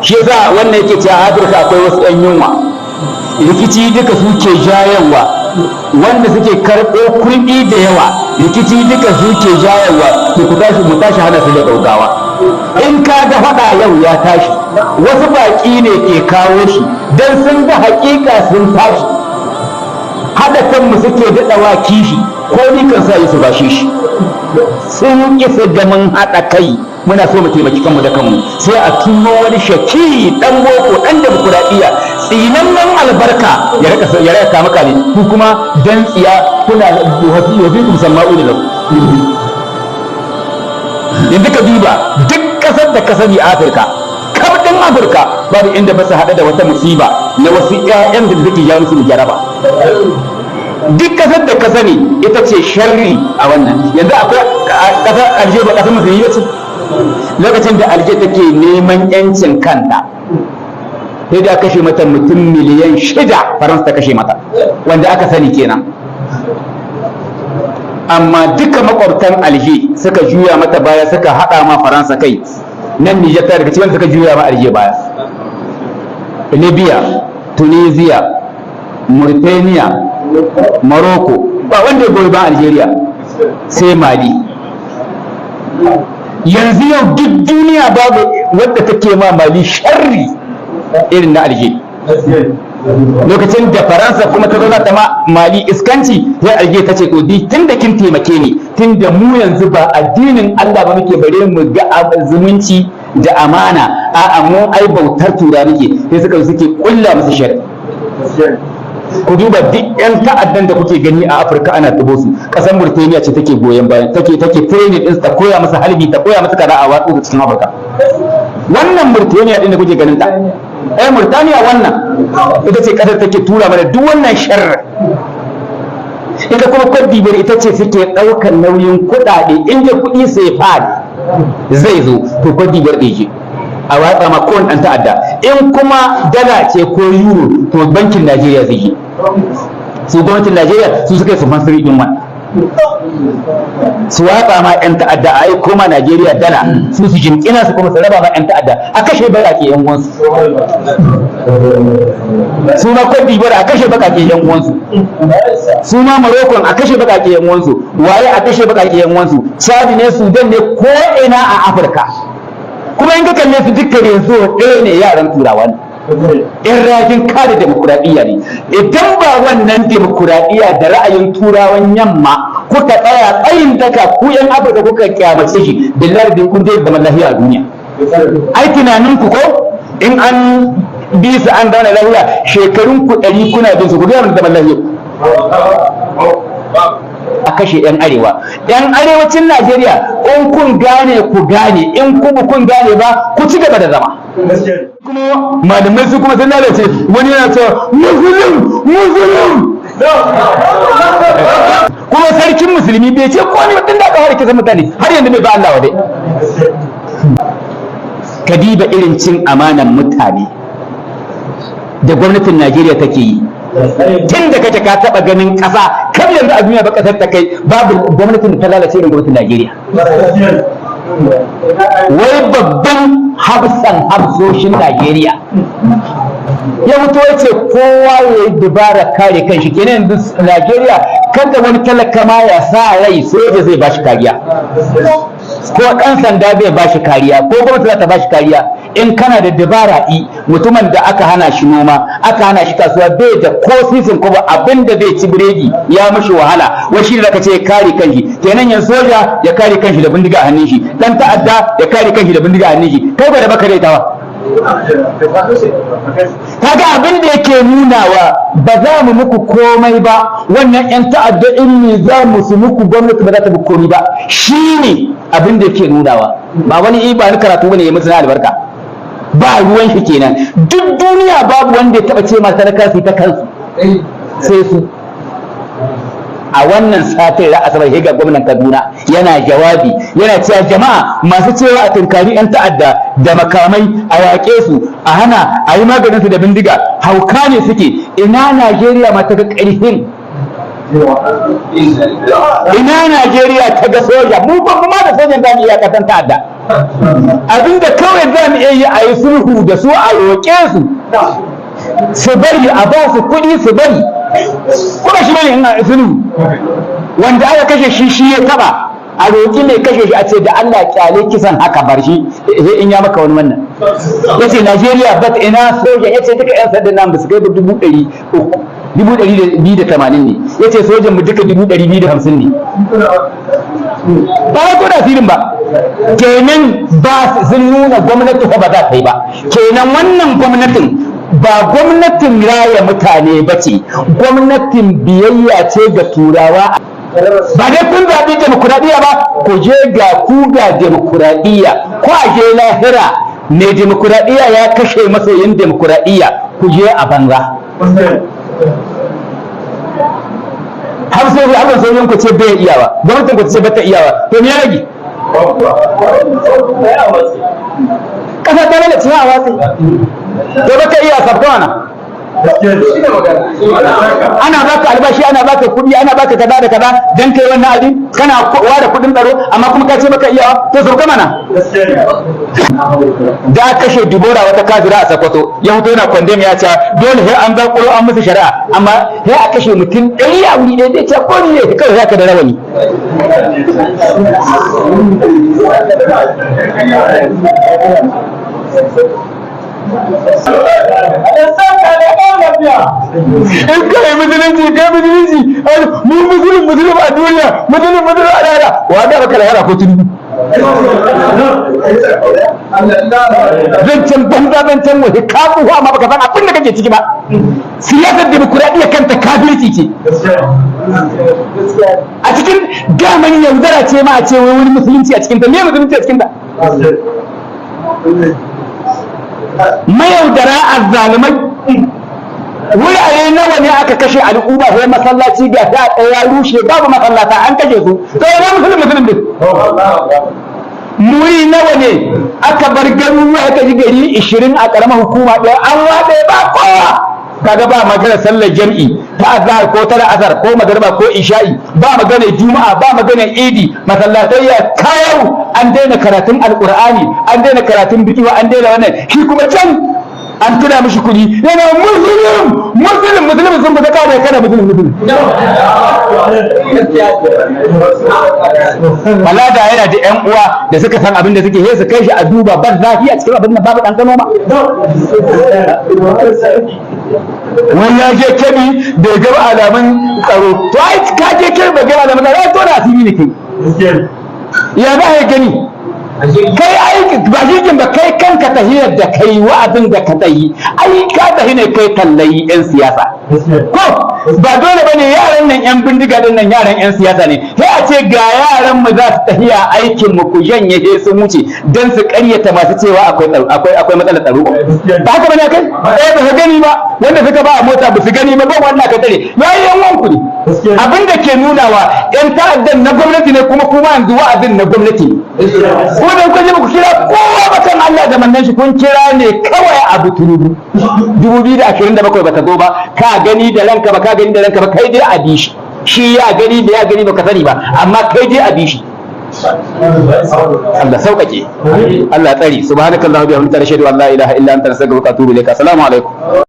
Shi yasa wannan yake cewa Afirka akwai wasu 'yan yunwa, rikici duka suke jayarwa, wanda suke karɓo kuɗi da yawa, rikici duka suke jayarwa. To ku tashi, mu tashi hana su da gaugawa. In ka ga faɗa yau ya tashi, wasu baƙi ne ke kawo shi don sun ga haƙiƙa sun tashi. Haɗa kanmu suke daɗawa kishi, ko ni kan sa yi su bashe shi. Sun ƙi ga mun haɗa kai, muna so mu taimaki kanmu da kanmu, sai a tuno wani shaki ɗan boko, ɗan demokuraɗiyya, tsinannen albarka, ya rika maka ne. Ku kuma dan tsiya kuna wafikum sama'u da yanzu. Ka duba duk ƙasar da ka sani a Afirka, kaf ɗin Afirka, babu inda ba su haɗu da wata musiba na wasu ƴaƴan da suke jawo musu jaraba. Duk ƙasar da ka sani ita ce sharri a wannan. Yanzu akwai ƙasar Alger, ba ƙasar musulmi ba ce? Lokacin da Alger take neman yancin kanta, sai da kashe mata mutum miliyan 6, Faransa ta kashe mata, wanda aka sani kenan. Amma duka makwabtan Alger suka juya mata baya, suka haɗa ma Faransa kai. Nan Nijar ta daga cikin suka juya ma Alger baya. Libya, Tunisia, Mauritania, Morocco, ba wanda ya goyi ba Algeria sai Mali. Yanzu yau duk duniya babu wadda take ma Mali sharri irin na Alger. Lokacin da Faransa kuma ta zauna ta ma Mali iskanci, sai Alger ta ce, "To di tun da kin taimake ni, tun da mu yanzu ba addinin Allah ba muke, bare mu ga zumunci da amana, a'a, mu ai bautar tura muke." Sai suka suke kulla musu sharri. Ku duba duk yan ta'addan da kuke gani a Afirka ana tubo su, kasar Mauritania ce take goyon bayan, take training din, ta koya masa halbi, ta koya masa kaza, a watsu cikin Afirka. Wannan Mauritania din da kuke ganin ta, eh, Mauritania wannan ita ce kasar take tura mana duk wannan sharri. Ita kuma Cote d'Ivoire ita ce suke ɗaukar nauyin kuɗaɗe. Inda kuɗi sai fadi zai zo, to Cote d'Ivoire ɗaya ce a watsa ma kowane ɗan ta'adda. In kuma dala ce ko euro, to bankin Najeriya zai yi. Su gwamnatin Najeriya su suka yi sponsor ɗin wannan, su watsa ma 'yan ta'adda, a yi koma Najeriya dala, su su jimƙina, su kuma su raba ma 'yan ta'adda, a kashe baƙaƙe 'yan uwansu. Su ma Cote d'Ivoire a kashe baƙaƙe 'yan uwansu, su ma Morocco a kashe baƙaƙe 'yan uwansu, waye a kashe baƙaƙe 'yan uwansu, Chad ne, Sudan ne, ko ina a Afirka. Kuma in ka kalle su dukkan yanzu ɗaya ne, yaran turawa ne, in rajin kare demokuraɗiyya ne. Idan ba wannan demokuraɗiyya da ra'ayin turawan yamma kuka tsaya tsayin daka, ku yan Afirka kuka kyamace shi, billahi din kun dai zaman lafiya a duniya. Ai tunanin ku ko in an bi su an zauna lafiya, shekarun ku 100 kuna bin su, ku ga zaman lafiya. A kashe 'yan arewa, 'yan arewacin Najeriya. In kun gane, ku gane. In kuma kun gane ba, ku ci gaba da zama. Kuma malamai su kuma sun lalace. Wani yana cewa Musulun, Musulun, kuma sarkin musulmi bai ce ko ni tun da aka fara kisan mutane har yanzu bai ba. Allah wadai. Kadiba irin cin amanan mutane da gwamnatin Najeriya take yi. Tun da kake ka taba ganin ƙasa kar yanzu a duniya ba ƙasar ta kai babu gwamnatin da ta lalace irin gwamnatin Najeriya. Wai babban hafsan hafsoshin Najeriya ya fito ya ce kowa ya yi dubara kare kanshi. Kenan yanzu Najeriya kada wani talaka ma ya sa rai soja zai bashi kariya, ko ɗan sanda zai bashi kariya, ko gwamnati za ta bashi kariya. In kana da dabara i mutumin da aka hana shi noma, aka hana shi kasuwa, bai da ko sisin ko abin da zai ci biredi ya mashi wahala, wai shi da zaka ce kare kanshi? Kenan yanzu soja ya kare kanshi da bindiga a hannun shi, dan ta'adda ya kare kanshi da bindiga a hannun shi, kai ba da baka daitawa. Kaga abin da yake nunawa, ba za mu muku komai ba. Wannan yan ta'adda in ne za mu su muku, gwamnati ba za ta bi komai ba. Shine abin da yake nunawa. Ba wani ba ni karatu bane ya musu na albarka, ba ruwan shi. Kenan duk duniya babu wanda ya taba ce ma talaka su ta kansu sai su. A wannan satin ra Asabar ga gwamnan Kaduna yana jawabi, yana cewa jama'a masu cewa a tunkari 'yan ta'adda da makamai, a yaƙe su, a hana a yi maganin su da bindiga, hauka ne suke. Ina Najeriya ma ta ga ƙarfin? Ina Najeriya ta ga soja? Mu ba ma da sojan zamu iya kasan ta'adda. Abinda kawai za mu iya yi, a yi sulhu da su, a roƙe su su bari, a ba su kuɗi su bari. Kuma shi bane ina sulhu, wanda aka kashe shi shi ya taba, a roƙi mai kashe shi, a ce da Allah kyale kisan haka, bar shi sai in ya maka wani. Wannan yace Najeriya bat ina soja, yace duka yan sandan nan ba su kai ba 300,000, 280,000 ne. Yace sojan mu duka 250,000 ne. Ba wai ko da asirin ba kenan ba, sun nuna gwamnati fa ba za ta yi ba kenan. Wannan gwamnatin ba gwamnatin raya mutane ba ce, gwamnatin biyayya ce ga Turawa. Ba dai kun zaɓi demokuraɗiyya ba, ku je ga ku ga demokuraɗiyya, ko a je lahira mai demokuraɗiyya ya kashe masoyin demokuraɗiyya, ku je a banza. Har sai abin sojin ku ce bai iyawa, gwamnatin ku ce ba ta iyawa, to me ya rage? Ƙasa ta lalace, a watsi. To baka iya sabta, ana baka albashi, ana baka kuɗi, ana baka kaza da kaza dan kai wannan abin, kana ware kuɗin tsaro, amma kuma ka ce baka iyawa, to sauka mana. Da kashe Dibora, wata kafira a Sokoto, ya fito yana condemn, ya ce dole sai an zaƙulo an musu shari'a. Amma sai a kashe mutum 100 a wuri ɗaya, zai ce ko ne kawai zaka da rawani. In kai musulunci, kai musulunci, mu musulun musulun a duniya, musulun musulun a lahira, wa ga baka lahira ko Tunubu? Zancen banza, zancen waje, ka tsufa amma baka san abin da kake ciki ba. Siyasar demokuraɗiyya kanta kafirci ce a cikin daman, yaudara ce ma a ce wai wani musulunci a cikin ta. Me musulunci a cikin ta? Mayaudara, azzalumai. Wurare nawa ne aka kashe al'umma? Sai masallaci ga ta ɗaya rushe, babu masallata, an kashe su. To ina musulun musulun din? Muri nawa ne aka bar garuruwa, aka ji gari 20 a ƙaramar hukuma ɗaya an waɗe, ba kowa. Kaga ba magana sallar jam'i ta azhar ko ta asar ko magariba ko isha'i, ba magana juma'a, ba magana idi, masallatai ya kayau, an daina karatun Alqur'ani, an daina karatun bidiyo, an daina wannan. Shi kuma can an tuna mishi kuɗi, yana musulun musulun musulun, sun fita kawai kana musulun musulun. Balada yana da yan uwa da suka san abin da suke, sai su kai shi a duba ban zafi a cikin abin da babu ɗan kano ma. Wani ya je Kebi bai ga alamun tsaro. To ai ka je Kebi bai ga alamun tsaro, ai to da asiri ne kai. Ya za ka gani kai? Ai ba shi ba, kai kanka tahiyar da kai, wa'azin da ka tayi, ai ka tahi ne kai tallayi yan siyasa. Ko ba dole bane yaran nan yan bindiga din nan yaran yan siyasa ne? Sai a ce ga yaran mu za su tahiya aikin mu, ku janye sai sun wuce, dan su ƙaryata masu cewa akwai matsalar tsaro. Ba haka bane kai? Eh, ba ka gani ba, wanda suka ba a mota ba su gani ba, ba wannan ka tare yayi yan wanku ne. Abin da ke nunawa yan ta'addan na gwamnati ne, kuma kuma yanzu wa'azin na gwamnati ne. Ko da kuka je ba ku kira kowa ba kan Allah da mannan shi, kun kira ne kawai abu Tunubu. 2027 ba ta zo ba, ka gani da ranka ba, ka gani da ranka ba, kai dai a bi shi. Shi ya gani da ya gani baka sani ba, amma kai dai a bi shi. Allah sauƙaƙe, Allah tsari. Subhanakallahumma bihamdika, nashhadu an la ilaha illa anta, nastaghfiruka wa atubu ilaik. Assalamu alaikum.